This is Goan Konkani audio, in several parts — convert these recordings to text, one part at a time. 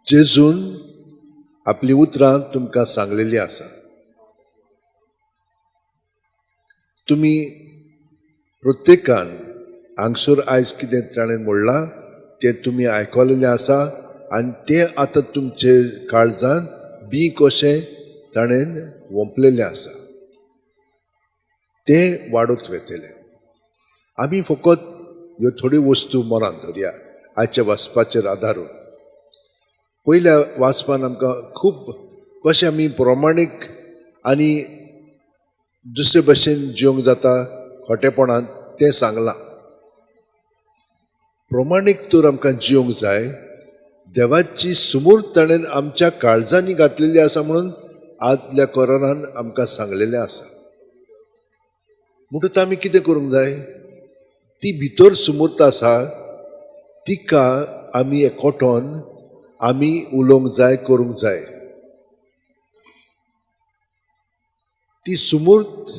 जेजून आपलीं उतरां तुमकां सांगलेलीं आसा. तुमी प्रत्येकान हांगसर आयज कितें ताणें म्हणलां तें तुमी आयकलेलें आसा आनी तें आतां तुमचे काळजान बी कशें ताणें वोंपलेलें आसा, तें वाडत वतलें. आमी फकत ह्यो थोड्यो वस्तू मनांत धरया आयच्या वाचपाचेर आदारून. पयल्या वाचपान आमकां खूब कशें आमी प्रमाणीक आनी दुसरे भशेन जिवंक जाता खोटेपणान तें सांगलां. प्रमाणीक तर आमकां जिवंक जाय, देवाची सुमूर्त ताणें आमच्या काळजांनी घातलेली आसा म्हणून आदल्या कोरानान आमकां सांगलेलें आसा. म्हणटकच आमी कितें करूंक जाय, ती भितर सुमूर्त आसा तिका आमी एकवटोन आमी उलोवंक जाय, करूंक जाय. ती सुमूर्त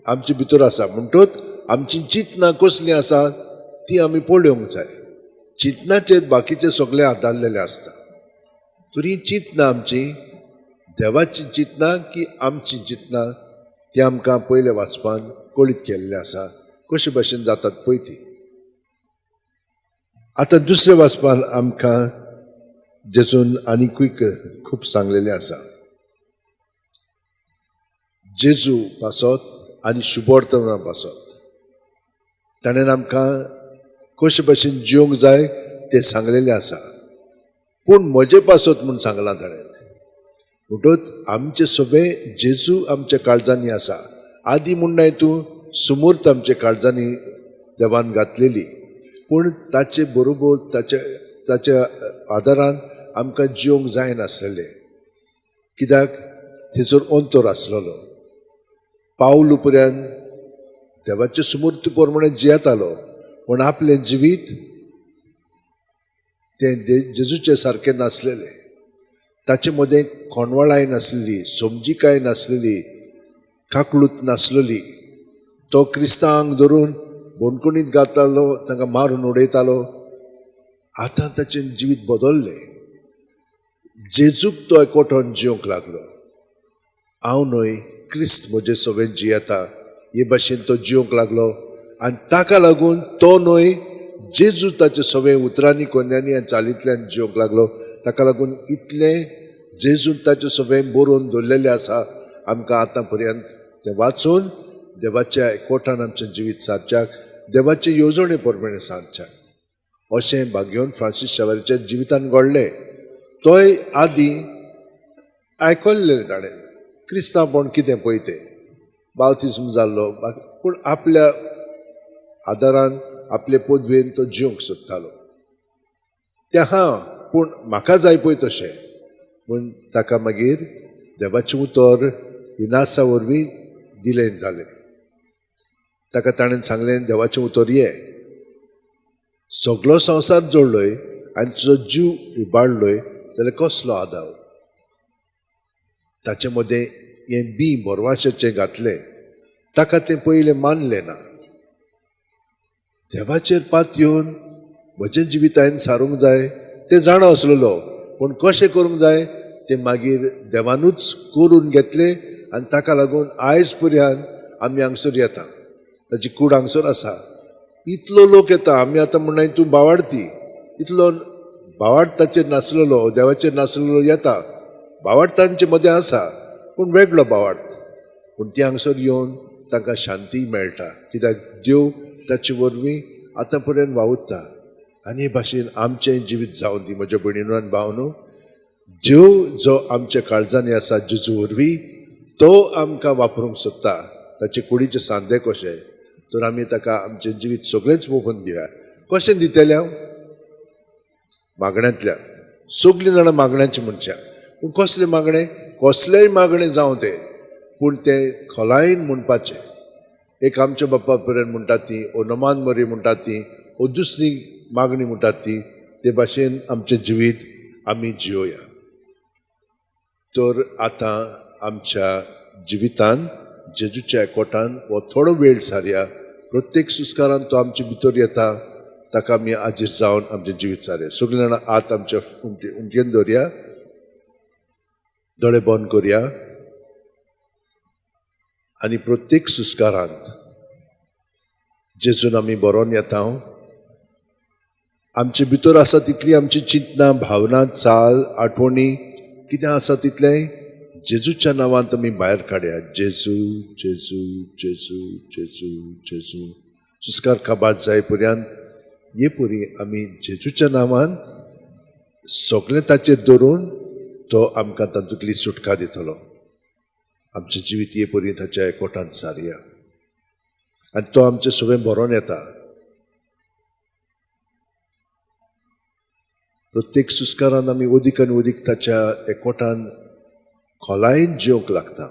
आमचे भितर आसा म्हणटकच आमची चिंतनां कसलीं आसा ती आमी पळोवंक जाय. चिंतनाचेर बाकीचें सगळें आदारलेलें आसता. तर ही चिंतनां आमची देवाची चिंतनां की आमची चिंतनां ती आमकां पयले वाचपान कळीत केल्लें आसा कशे भशेन जातात पळय ती. आतां दुसऱ्या वाचपान आमकां जेजून आनिकूय खूब सांगलेलें आसा. जेजू पासत आनी शुभवर्तमाना पासत ताणें आमकां कशे भशेन जिवंक जाय तें सांगलेलें आसा. पूण म्हजे पासत म्हूण सांगलां ताणें. म्हणटकच आमचें सगळें जेजू आमच्या काळजांनी आसा. आदी म्हणनाय तूं सुमूर्त आमच्या काळजांनी देवान घातलेली, पूण ताचे बरोबर ताच्या ताच्या आदारान आमकां जिवंक जायनासलेलें, कित्याक थंयसर अंतर आसलेलो. पावल उपरांत देवाचे सुमूर्ती प्रमाणे जियेतालो, पूण आपलें जिवीत तें जेजूचे सारकें नासलेलें. ताचे मदें कोंडवळाय नासलेली, समजिकाय नासलेली, काकळूत नासलेली. तो क्रिस्तांवांक धरून बणकणीत घालतालो, तांकां मारून उडयतालो. आतां ताचें जिवीत बदल्लें. जेजूक तो एकवटोन जिवंक लागलो. हांव न्हय, क्रिस्त म्हजे सवें जियेता हे भाशेन तो जिवंक लागलो. आनी ताका लागून तो न्हय, जेजू ताचे सगळे उतरांनी, कोन्यांनी आनी चालींतल्यान जिवंक लागलो. ताका लागून इतलें जेजून ताचे सगळें बरोवन दवरलेलें आसा आमकां आतां पर्यंत तें वाचून देवाच्या एकवटान आमचें जिवीत सारच्याक, देवाचे येवजणे प्रमाणे सारच्याक. अशें भाग्योन फ्रांसीस शावरीच्या जिवितान घडलें. तोय आदीं आयकल्लें ताणें क्रिस्तांवपण कितें पळय तें, बावतिज्म जाल्लो, पूण आपल्या आदारान आपले पदवेन तो जिवंक सोदतालो. तें हा, पूण म्हाका जाय पळय तशें म्हूण ताका मागीर देवाचें उतर इनासा वरवीं दिलें जालें. ताका ताणें सांगलें, देवाचें उतर ये, सगलो संवसार जोडलोय आनी तुजो जीव इबाडलोय जाल्यार कसलो आदाव. ताचे मदें हें बी बोरवाशेचें घातलें, ताका तें पयलें मानलें ना. देवाचेर पात येवन म्हजें जिवीत हांवें सारूंक जाय तें जाणा आसलेलो, पूण कशें करूंक जाय तें मागीर देवानूच करून घेतलें. आनी ताका लागून आयज पर्यंत आमी हांगसर येता, ताची कूड हांगसर आसा. इतलो लोक येता, आमी आतां म्हणनाय तूं बावाडती, इतलो बावाड ताचेर नासलेलो, देवाचेर नासलेलो येता. बावाड तांचे मदें आसा, पूण वेगळो बावाड. पूण ती हांगसर येवन तांकां शांती मेळटा, कित्याक देव ताचे वरवीं आतां पर्यंत वावुरता. आनी हे भाशेन आमचें जिवीत जावन दी म्हज्या भयणीनो आनी भावनो. देव जो आमच्या काळजांनी आसा जेजू वरवीं, तो आमकां वापरूंक सोदता. ताचे कुडीचे सांदे कशे, तर आमी ताका आमचें जिवीत सगळेंच मोखून दिया. कशें दितलें हांव? मागण्यांतल्यान. सगळीं जाणां मागण्याची मनशां, पूण कसलें मागणें, कसलेंय मागणें जावं तें, पूण तें खोलायेन म्हणपाचें. एक आमच्या बाप्पा पर्यंत म्हणटात ती, ओ नमान मरी म्हणटात ती, ओ दुसरी मागणी म्हणटात ती, ते भाशेन आमचें जिवीत आमी जियोया. तर आतां आमच्या जिवितान जेजूच्या एकवटान हो थोडो वेळ सारया. प्रत्येक सुस्कारान तो आमचे भितर येता, ताका आमी आजीर जावन आमचें जिवीत सारया. सगळीं जाणां हात आमच्या उमटयेन दवरया, दोळे बंद करया आनी प्रत्येक सुस्कारांत जेजून आमी बरोवन येता. आमचे भितर आसा तितली आमची चिंतनां, भावना, चाल, आठवणी कितें आसा तितलें जेजूच्या नांवान तुमी भायर काडया. जेजू, जेजू, जेजू, जेजू, जेजू. सुस्कार काबार जाय पर्यंत हे परी आमी जेजूच्या नांवान सगळें ताचेर दवरून तो आमकां तातूंतली सुटका दितलो. आमचें जिवीत हे परी ताच्या एकवटान सारया आनी तो आमचें सगळें बरोवन येता. प्रत्येक सुस्कारान आमी अदीक आनी अदीक ताच्या एकवटान खोलायेन जिवंक लागता.